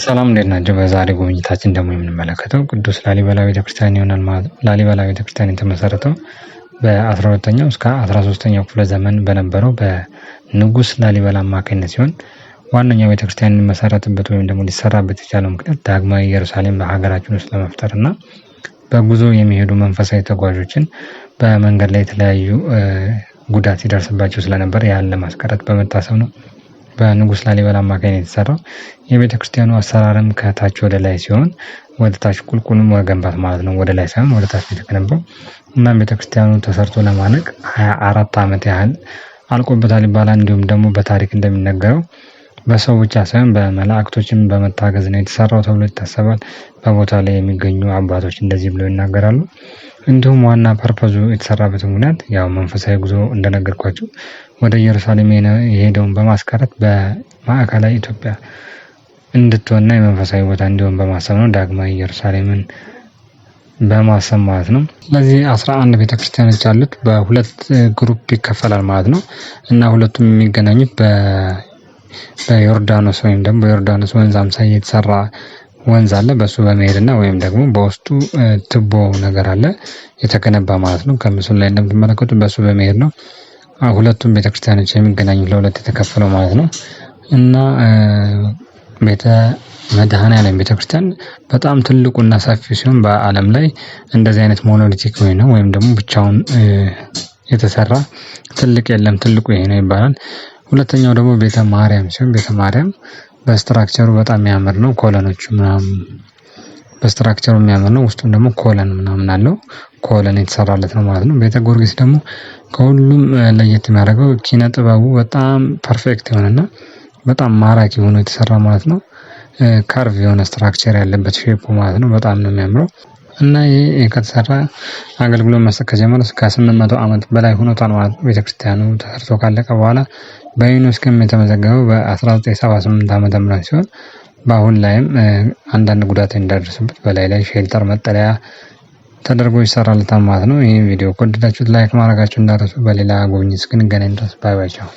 ሰላም እንዴት ናቸው? በዛሬ ጉብኝታችን ደግሞ የምንመለከተው ቅዱስ ላሊበላ ቤተክርስቲያን ይሆናል ማለት ነው። ላሊበላ ቤተክርስቲያን የተመሰረተው በ12ኛው እስከ 13ኛው ክፍለ ዘመን በነበረው በንጉስ ላሊበላ አማካኝነት ሲሆን፣ ዋነኛው ቤተክርስቲያን ሊመሰረትበት ወይም ደግሞ ሊሰራበት የቻለው ምክንያት ዳግማዊ ኢየሩሳሌም በሀገራችን ውስጥ ለመፍጠር እና በጉዞ የሚሄዱ መንፈሳዊ ተጓዦችን በመንገድ ላይ የተለያዩ ጉዳት ሲደርስባቸው ስለነበር ያን ለማስቀረት በመታሰብ ነው በንጉስ ላሊበላ አማካኝነት የተሰራው። የቤተክርስቲያኑ አሰራርም ከታች ወደ ላይ ሲሆን ወደ ታች ቁልቁል መገንባት ማለት ነው። ወደ ላይ ሳይሆን ወደ ታች የተገነባው። እናም ቤተክርስቲያኑ ተሰርቶ ለማለቅ 24 ዓመት ያህል አልቆበታል ይባላል። እንዲሁም ደግሞ በታሪክ እንደሚነገረው በሰው ብቻ ሳይሆን በመላእክቶችም በመታገዝ ነው የተሰራው ተብሎ ይታሰባል። በቦታ ላይ የሚገኙ አባቶች እንደዚህ ብለው ይናገራሉ። እንዲሁም ዋና purpose ኡ የተሰራበት ምክንያት ያው መንፈሳዊ ጉዞ እንደነገርኳችሁ ወደ ኢየሩሳሌም የሄደውን በማስቀረት በማዕከላዊ ኢትዮጵያ እንድትሆንና የመንፈሳዊ ቦታ እንዲሆን በማሰብ ነው። ዳግማዊ ኢየሩሳሌምን በማሰብ ማለት ነው። ስለዚህ 11 ቤተክርስቲያኖች አሉት፣ በሁለት group ይከፈላል ማለት ነው። እና ሁለቱም የሚገናኙት በዮርዳኖስ ወይም ደግሞ በዮርዳኖስ ወንዝ አምሳያ የተሰራ ወንዝ አለ። በሱ በመሄድና ወይም ደግሞ በውስጡ ትቦ ነገር አለ የተገነባ ማለት ነው። ከምስሉ ላይ እንደምትመለከቱት በሱ በመሄድ ነው ሁለቱም ቤተክርስቲያኖች የሚገናኙት፣ ለሁለት የተከፈለው ማለት ነው። እና ቤተ መድኃኔዓለም ቤተክርስቲያን በጣም ትልቁና ሰፊው ሲሆን በዓለም ላይ እንደዚህ አይነት monolithic ወይ ነው ወይም ደግሞ ብቻውን የተሰራ ትልቅ የለም፣ ትልቁ ይሄ ነው ይባላል። ሁለተኛው ደግሞ ቤተ ማርያም ሲሆን ቤተ ማርያም በ structure ኡ በጣም የሚያምር ነው። Column ኦቹ ምናምን በ structure ኡ የሚያምር ነው። ውስጡም ደግሞ column ምናምን አለው። Column የተሰራለት ነው ማለት ነው። ቤተ ጊዮርጊስ ደግሞ ከሁሉም ለየት የሚያደርገው ኪነ ጥበቡ በጣም perfect የሆነና በጣም ማራኪ ሆኖ የተሰራ ማለት ነው። Curve የሆነ structure ያለበት shape ኡ ማለት ነው። በጣም ነው የሚያምረው። እና ይሄ ከተሰራ፣ አገልግሎት መስጠት ከጀመረ ከ800 ዓመት በላይ ሆኖታል ማለት ነው። ቤተክርስቲያኑ ተሰርቶ ካለቀ በኋላ በዩኔስኮም የተመዘገበው በ1978 ዓመተ ምህረት ሲሆን በአሁን ላይም አንዳንድ ጉዳት እንዳይደርስበት በላይ ላይ shelter መጠለያ ተደርጎ ይሰራለታል ማለት ነው። ይህ ቪዲዮ ከወደዳችሁት like ማድረጋችሁ እንዳትረሱ። በሌላ ጉብኝት እስክንገናኝ ድረስ bye bye፣ ቻው።